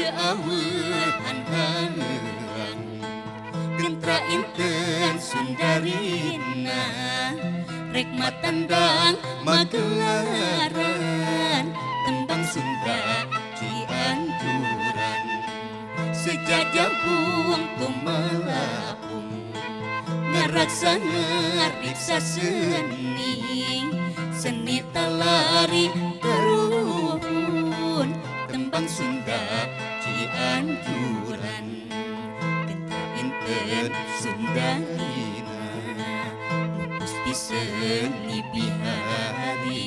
Diaweuhan haleuang Gentra Inten Sundarina rek matandang magelaran tembang Sunda Cianjuran sejajabung tumalapung ngaraksa ngariksa seni seni talari karuhun tembang Sunda Cianjuran Gentra Inten Sundarina Gusti seni bihari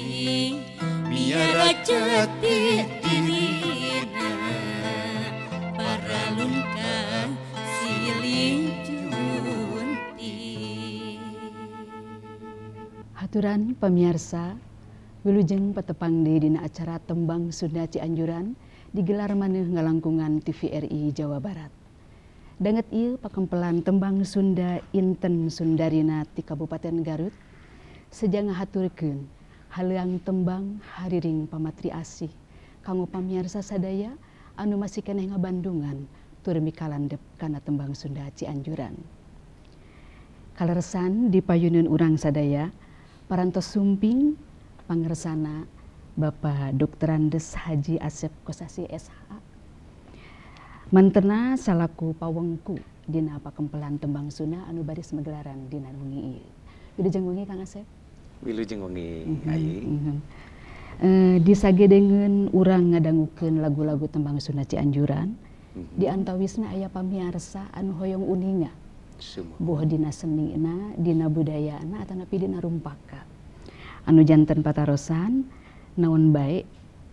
miara jati dirina paralun ka silih junti. Haturan pemirsa, wilujeng patepang deui dina acara Tembang Sunda Cianjuran digelar maneh ngalangkungan TVRI Jawa Barat. Danget ieu pakempelan tembang Sunda Inten Sundarina ti Kabupaten Garut seja ngahaturkeun haleuang tembang hariring pamatri asih kanggo pamirsa sadaya anu masih keneh ngabandungan tur mikalandep kana tembang Sunda Cianjuran. Kaleresan di payuneun urang sadaya parantos sumping pangersana Bapak Drs. Haji Asep Kosasih SH. Mantena salaku pawengku dina pakempelan tembang Sunda anu baris magelaran dina wengi ieu. Wilujeng wengi, Kang Asep. Wilujeng wengi, Ayi. Disagedengeun urang ngadangukeun lagu-lagu tembang Sunda Cianjuran, di antawisna aya pamiarsa anu hoyong uninga boh dina senina, dina budayana, atanapi dina rumpaka. Anu janten patarosan, naon bae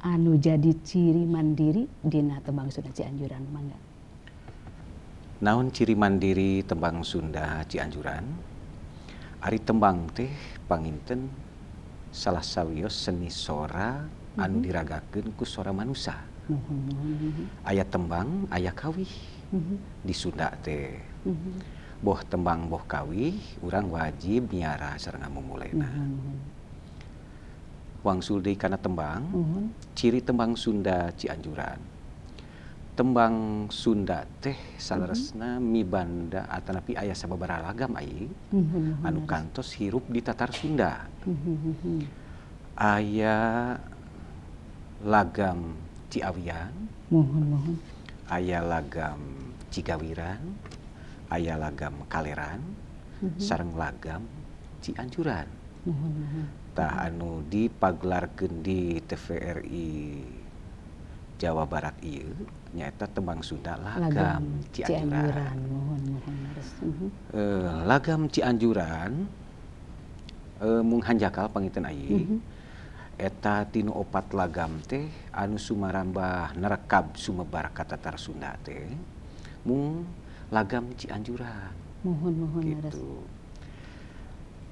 anu jadi ciri mandiri dina tembang Sunda Cianjuran, mangga? Naon ciri mandiri tembang Sunda Cianjuran? Ari tembang teh panginten salah sawios seni sora anu diragakeun ku sora manusa. Aya tembang, aya kawih di Sunda teh. Boh tembang boh kawih, urang wajib miara sareng ngamumulena. Wangsul deui kana tembang, ciri tembang Sunda Cianjuran. Tembang Sunda teh saleresna mibanda atanapi aya sababaraha lagam, Ayi, anu kantos hirup di tatar Sunda. Aya lagam Ciawian, Muhun muhun. aya lagam Cigawiran, aya lagam Kaleran, sareng lagam Cianjuran. Muhun muhun. Tah, anu dipagelarkeun di TVRI Jawa Barat ieu nyaeta tembang Sunda lagam Cianjuran. Cianjuran. Muhun muhun leres. Lagam Cianjuran mung hanjakal panginten, Ayi. Eta tinu opat lagam teh anu sumarambah nerekab sumebar ka tatar Sunda teh mung lagam Cianjuran. Muhun muhun leres. Gitu.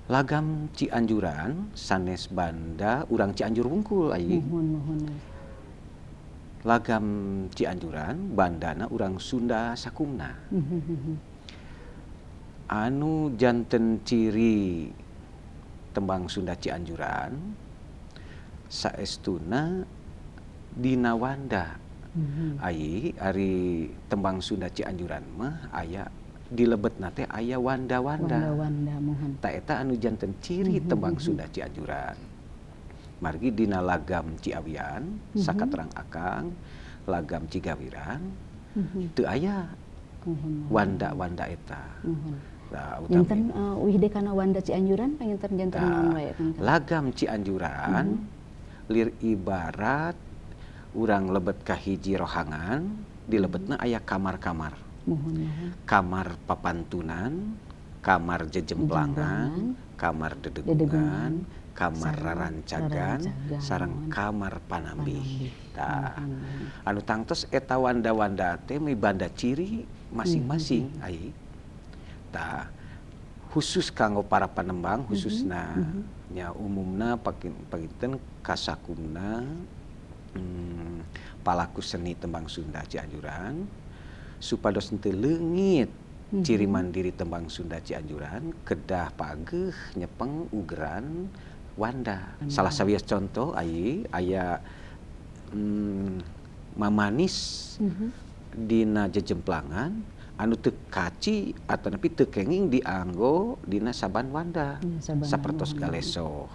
Lagam Cianjuran sanes banda urang Cianjur wungkul, Ayi. Muhun muhun leres. Lagam Cianjuran bandana urang Sunda sakumna. Anu janten ciri tembang Sunda Cianjuran saestuna dina wanda. Ayi, ari tembang Sunda Cianjuran mah aya di lebetna teh aya wanda-wanda. Wanda-wanda, muhun. Tah, eta anu janten ciri tembang Sunda Cianjuran. Margi dina lagam Ciawian, sakaterang akang, lagam Cigawiran teu aya Muhun muhun. wanda-wanda eta. Muhun. Nah, Janten utami uih deui kana wanda Cianjuran panginten janten Tah, naon wae, Kang? Lagam Cianjuran lir ibarat urang lebet ka hiji rohangan, di lebetna aya kamar-kamar. Muhun muhun. Kamar papantunan, kamar jejemplangan, kamar dedegungan, Dedegungan, kamar sareng rarancagan, rarancagan, sareng muhun. Kamar panambih. Panambih. Tah, Muhun muhun. Anu tangtos eta wanda-wanda teh mibanda ciri masing-masing, Ai. Tah, khusus kanggo para panembang khususna nya umumna panginten kasakumna palaku seni tembang Sunda Cianjuran supados henteu leungit ciri mandiri tembang Sunda Cianjuran kedah pageuh nyepeng ugeran wanda. Salah sawios contoh, Ayi, aya Mamanis dina jejemplangan anu teu kaci atanapi teu kenging dianggo dina saban wanda. Saban Sapertos wanda. Galesoh.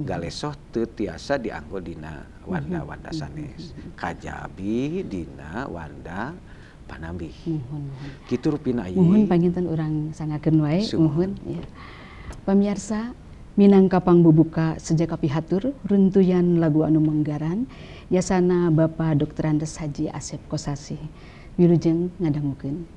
Galesoh teu tiasa dianggo dina wanda-wanda sanes. Kajabi dina wanda panambih. Muhun, muhun. Kitu rupina ieu. Muhun panginten urang sangakeun wae, Sumuhun. Muhun ya. Pamirsa, minangka pangbubuka sejak kapihatur runtuyan lagu anu menggaran yasana Bapak Dr. Andes Haji Asep Kosasih. Wilujeng ngadangukeun.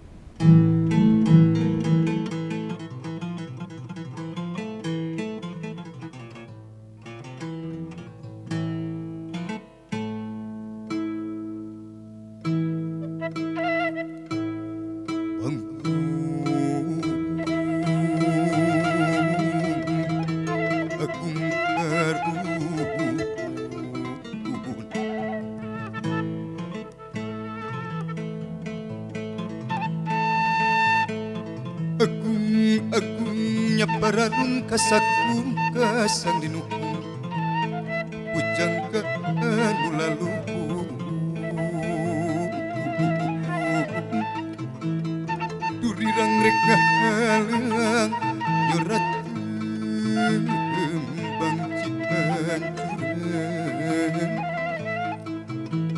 Pararun kasakum kasang dinuhun pujangka anu laluhur durirang rek ngahalang nyorat tembang Cianjuran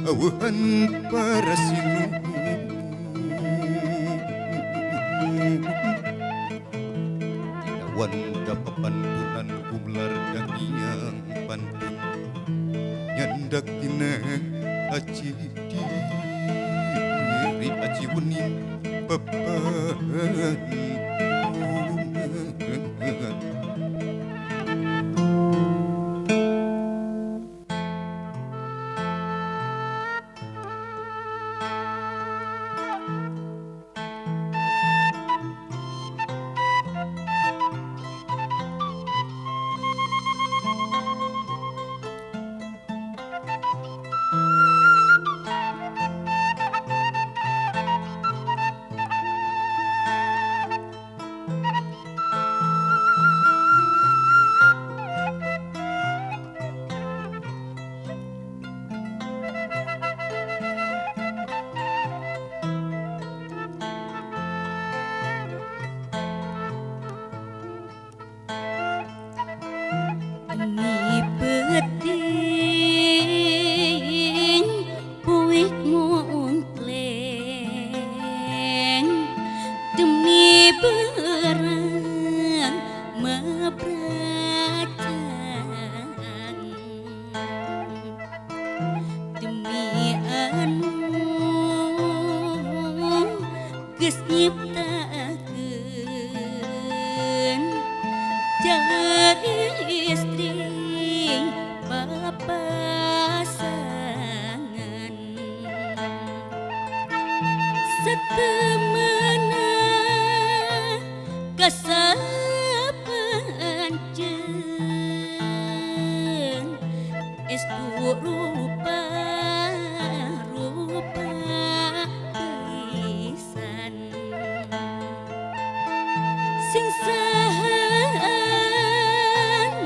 awehan para sinuhun. Wanda papantunan gumlar dangiang pantun nyandak dina aci diri aci wening papantunan. Penting puik muntleng demi berang mepracang demi anu geus nyiptakeun jalan istri papasangan setemana kasapanceun estu rupa rupa pisan sing saha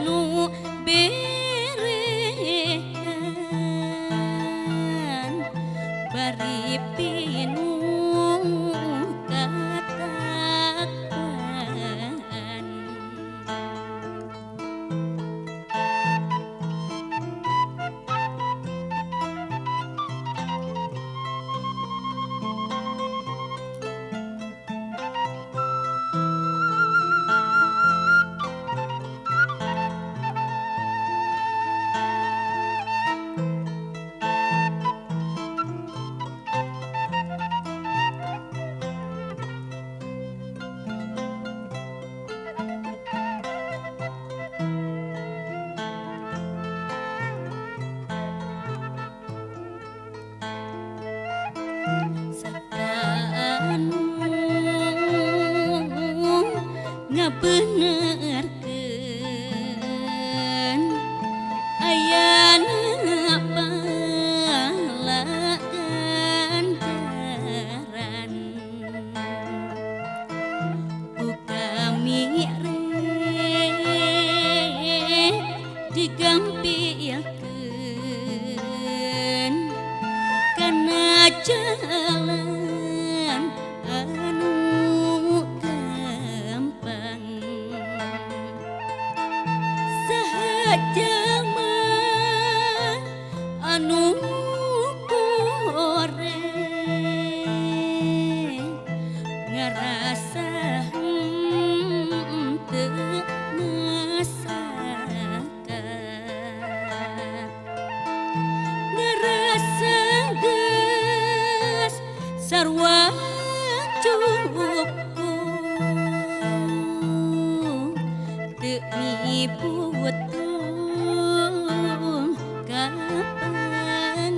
nu berehan bari pinuh katakwaan. Anu ngabenerkeun ayana pahala ganjaran ku kami rek digampilkeun. Sarwa cukup teu miputung ka Pangeran.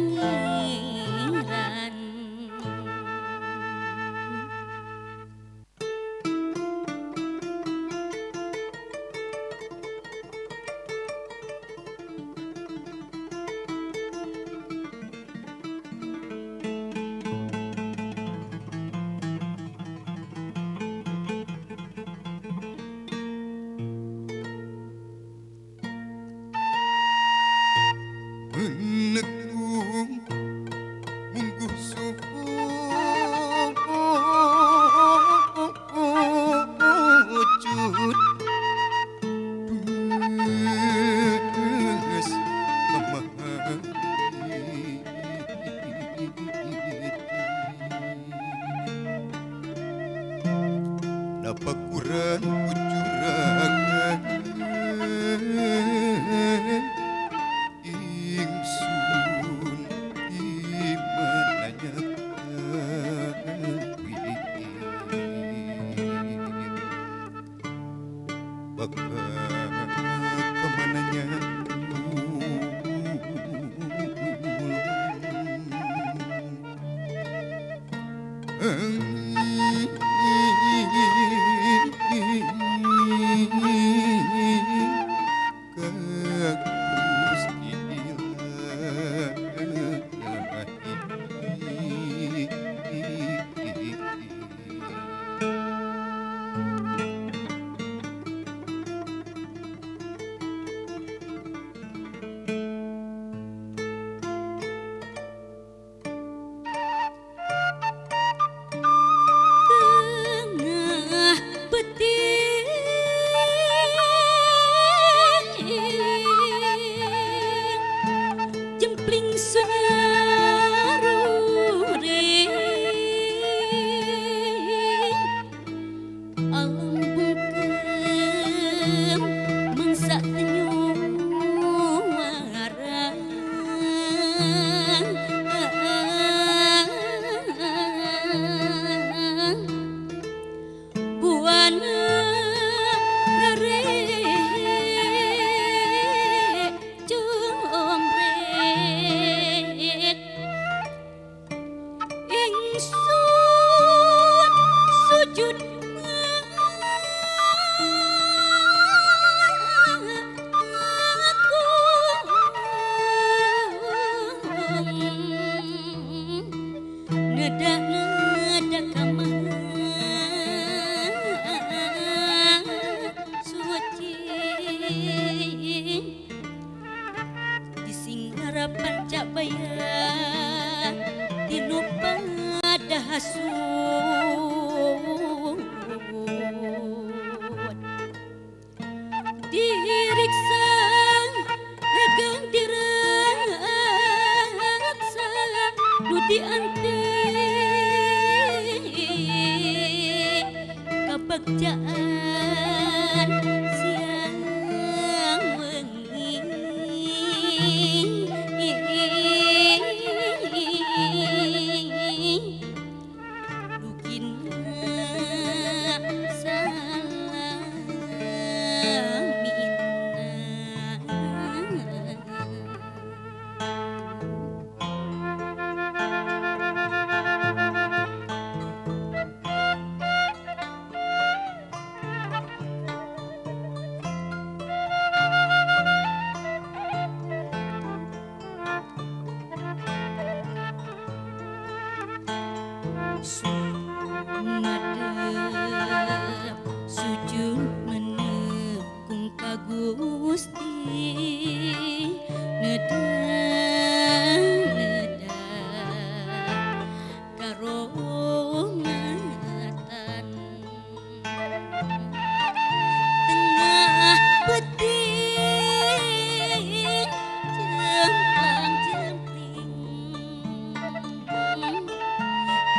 Menekung mungguh sujud dus kemahit. Napakuran kucuragan ingsun imananya bakal kemananya Tengah peuting jempling sunyaruring alam bungkem mangsa nyuara. Buana rare jombrek ingsun sujud ngaku neda-neda ka Maha Suci dising harapan cabaya tinu padahasut diriksa ragang diraksa nu dianti kabagjaan siang wengi. Dugina salamina. Sumadep sujud menekung ka Gusti neda neda karomatan tengah peuting jemplang jempling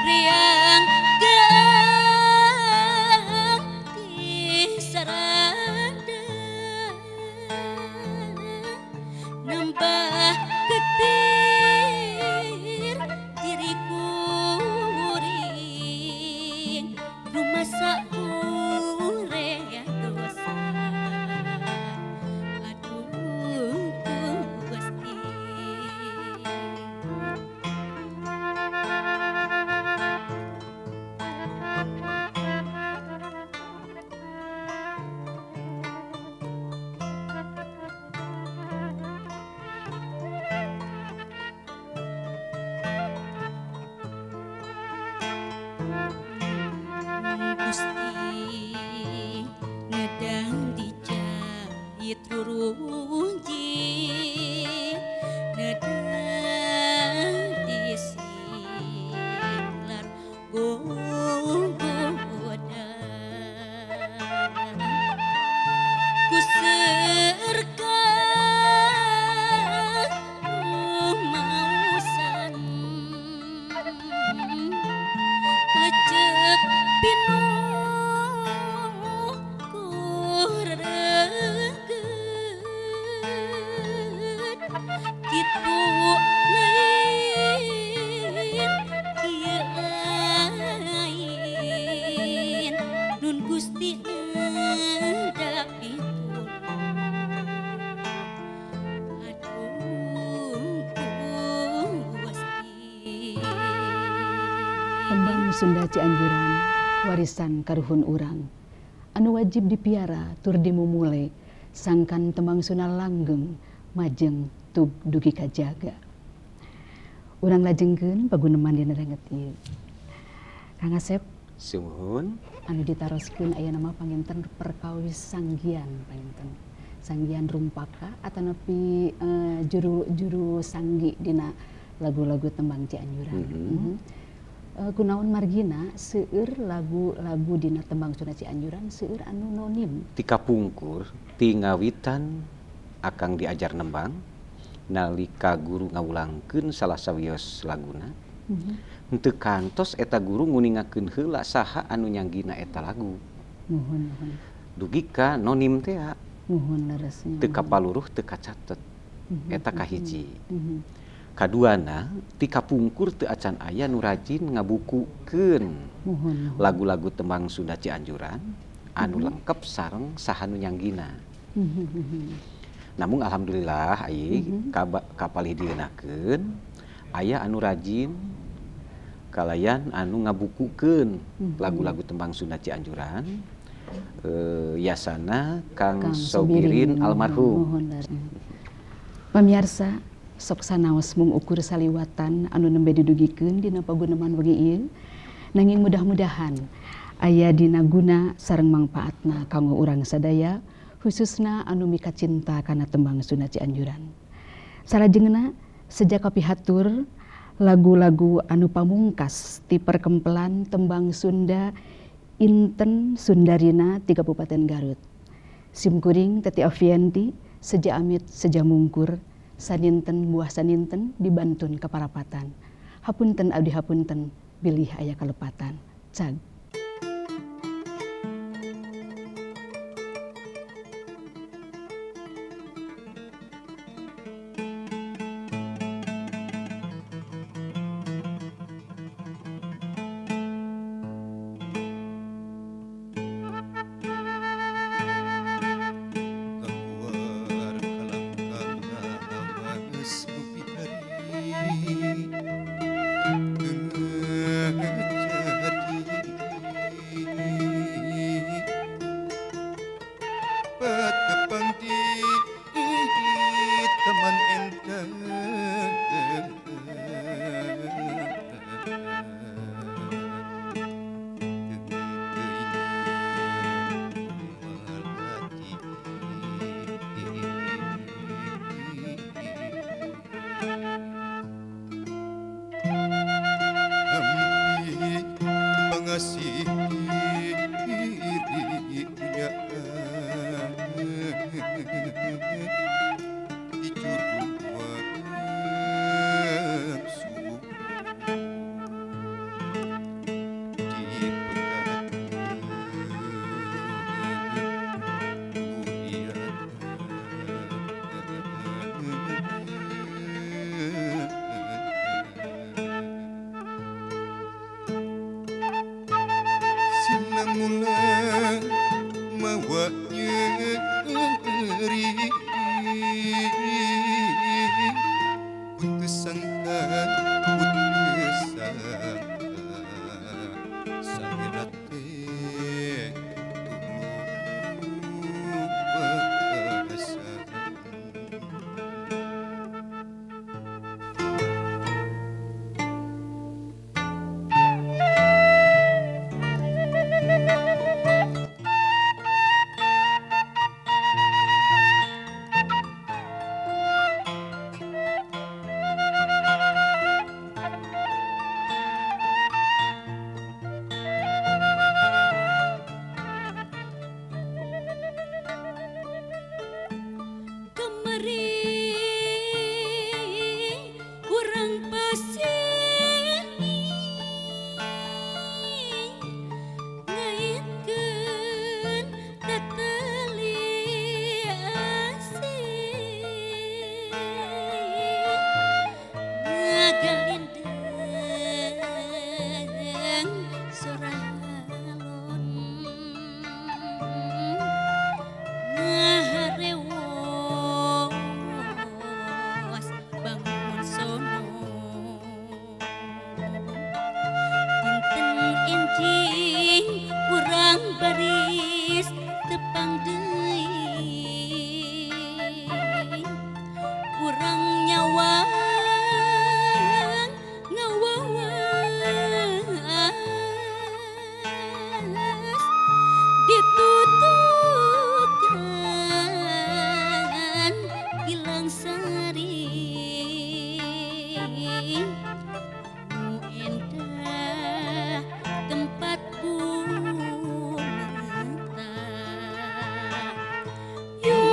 riang gang di sarada nambah getir diri kuring. Pinuh ku rereget kitu lain kieu lain nun Gusti ngendak ditulung aduh Gusti. Tembang Sunda Cianjuran warisan karuhun urang anu wajib dipiara tur dimumule sangkan tembang Sunda langgeng majeng tug dugi kajaga. Urang lajengkeun paguneman dina danget ieu. Kang Asep, Sumuhun. Anu ditaroskeun aya nama panginten perkawis sanggian panginten. Sanggian rumpaka atanapi juru juru sanggi dina lagu-lagu tembang Cianjuran. Kunaon margina seueur lagu-lagu dina tembang Sunda Cianjuran seueur anu nonim? Ti kapungkur ti ngawitan akang diajar nembang, nalika guru ngawulangkeun salah sawios laguna, henteu kantos eta guru nguningakeun heula saha anu nyanggina eta lagu. Muhun, muhun. Dugi ka nonim tea. Muhun, leres nya. Teu kapaluruh, teu kacatet. Eta kahiji. Kaduana, ti kapungkur teu acan aya nu rajin ngabukukeun Muhun, muhun. lagu-lagu tembang Sunda Cianjuran anu lengkap sareng saha nu nyanggina. Namun alhamdulillah ai kapalih dieunakeun aya anu rajin kalayan anu ngabukukeun lagu-lagu tembang Sunda Cianjuran, yasana Kang Kang Sobirin Sobirin almarhum. Muhun, leres. Pamiarsa, sok sanaos mung ukur saliwatan anu nembe didugikeun dina paguneman wengi ieu, nanging mudah-mudahan aya dina guna sareng mangpaatna kanggo urang sadaya, khususna anu mikacinta kana tembang Sunda Cianjuran. Salajengna seja kapihatur lagu-lagu anu pamungkas ti perkempelan tembang Sunda Inten Sundarina ti Kabupaten Garut. Simkuring Teti Avianti seja amit seja mungkur, saninten buah saninten dibantun kaparapatan. Hapunten abdi hapunten bilih aya kalepatan. Cag. Kakuar kalangkang awas nu pihari teu jadi. Baris tepang deui urang nyawa ngawawas ditutukan ilang sari nu endah tempat pumeta. Yu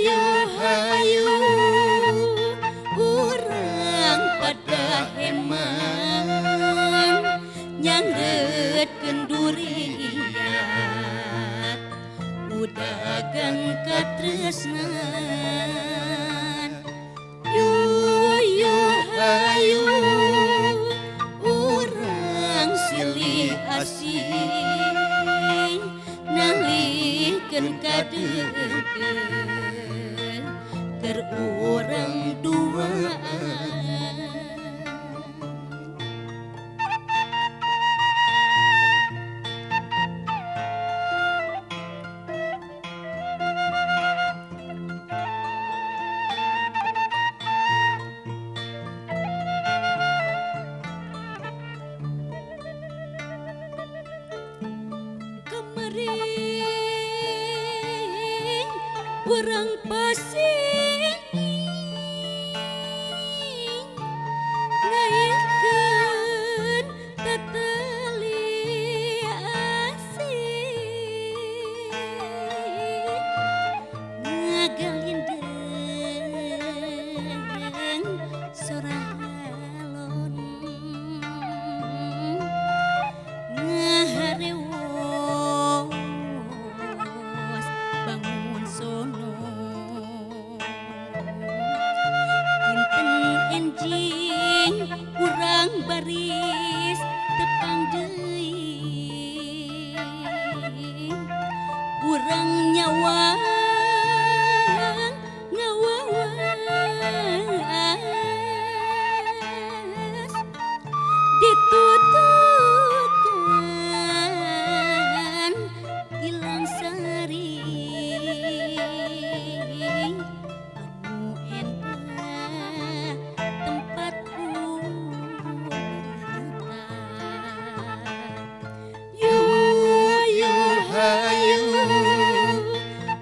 yu hayu urang pada heman nyangreutkeun duriat udagang katresnan. Yu yu hayu urang silih asih nalikeun kadeukeut keur urang duaan. Kemarin urang pasing ngaitkeun tatali asih ngagalindeng sora halon ngaharewos bangun sono dinten enjing urang baris tepang deui urang nyawa ngawawas ditutukan ilang sari anu endah tempat pumeta. Yu yu hayu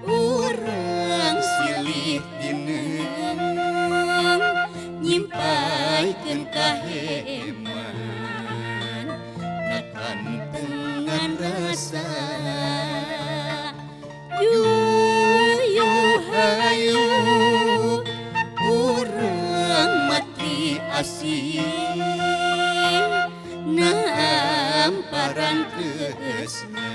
urang silih tineung nyimpaikeun kaheman nakantengan rasa. Yu yu hayu hayu urang mati asih namparan tresna.